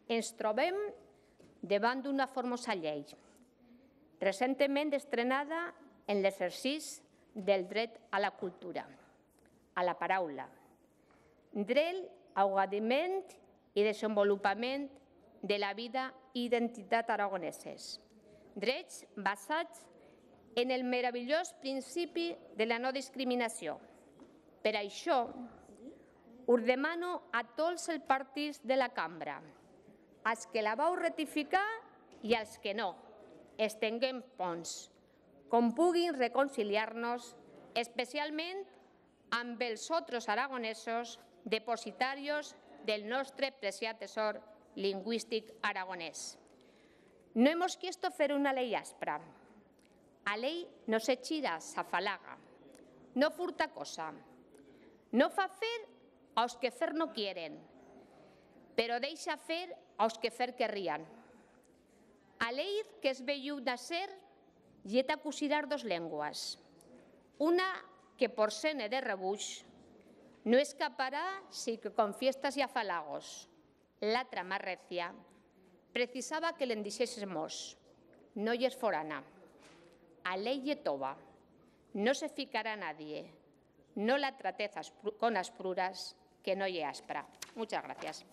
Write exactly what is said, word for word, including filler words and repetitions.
Ens trobem davant d'una formosa llei, recentement estrenada en l'exercici del dret a la cultura, a la paraula, del augadiment i desenvolupament de la vida i identitat aragoneses, drets basats en el meravillós principi de la no discriminació. Per això, us demano a tots els partits de la cambra, als que la vau retificar i als que no, estenguem ponts, com puguin reconciliar-nos, especialment amb els otros aragonesos depositarios del nostre preciat tesor lingüístic aragonés. No hemos quiesto fer una lei aspra. A lei no se chira, s'afalaga. No furta cosa. No fa fer aus que fer no quieren, però deixa fer aus que fer querrían. A lei qu'es belluda ser ye ta cusirar dos lenguas. Una que por ser-ne de rebuix no escapará si que con fiestas y afalagos. L'atra, más recia, precisaba que le'n dixésemos. No yes forana. A lei ye tova. No se ficará nadie. No la tratez aspru-, con aspruras, que no ye aspra. Muchas gracias.